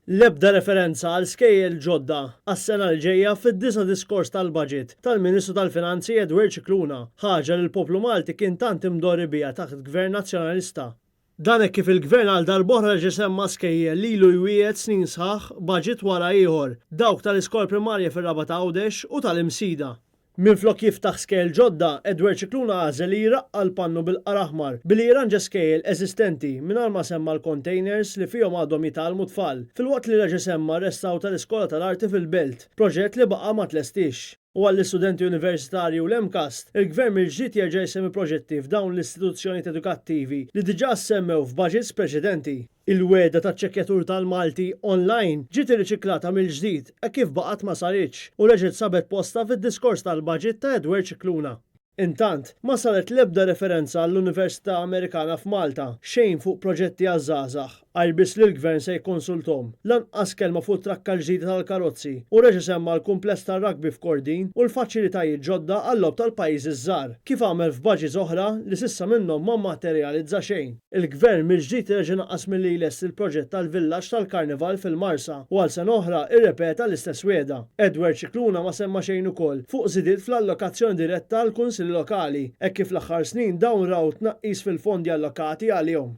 L-ebda referenza għal skejjel ġodda għas-sena li ġejja fid-disa' diskors tal-Budget tal-Ministru tal-Finanzi Edward Scicluna, ħaġa li l-poplu Malti kien tant imdorri biha taħt Gvern Nazzjonalista. Dan hekk kif il-Gvern għal darb'oħra reġa' semma skejjel li ilu jwiegħed snin sħaħ budget wara ieħor, dawk tal-iskola primarja fir-Rabat Għawdex u tal-Imsida. Minflok jiftaħ skejjel ġodda, Edward Scicluna għażel li jraqqa' l-pannu bil-qar aħmar billi jirranġa skejjel eżistenti mingħajr ma semma l-containers li fihom għadhom jitgħallmu t-tfal, filwaqt li reġa' semma r-restawr tal-iskola tal-arti fil-Belt, proġett li baqa' ma tlestiex. U għall-istudenti universitarji u l-MCAST, il-Gvern mill-ġdid jerġa' jsemmi proġetti f'dawn l-istituzzjonijiet edukattivi li diġà ssemmew f'baġits preċedenti. Il-wegħda taċ-ċekkjatur tal-Malti online ġiet irriċiklata mill-ġdid hekk kif baqgħet ma saritx u reġgħet sabet postha fid-diskors tal-baġit ta' Edward Scicluna. Intant, ma saret l-ebda referenza għall-Università Amerikana f'Malta, xejn fuq proġetti għaż-żgħażagħ, għajr biss li l-Gvern se jikkonsulthom, lanqas kelma fuq it-trakka l-ġdida tal-karozzi u reġa' semma l-kumpless tar-rugby f'Kordin u l faċilitajiet ġodda għal-logħob tal-pajjiżi ż-żgħar, kif għamel f'baġits oħra li s'issa minnhom ma mmaterjalizza xejn. Il-Gvern mill-ġdid reġa' naqas milli jlesti l-proġett tal-villaġġ tal-Karnival fil-Marsa u għal sena oħra rrepeta l-istess wiegħda. Edward Scicluna ma semma xejn ukoll fuq żidiet fl-allokazzjoni diretta għall-Kunsilli Lokali hekk kif l-aħħar snin dawn raw tnaqqis fil-fondi allokati għalihom.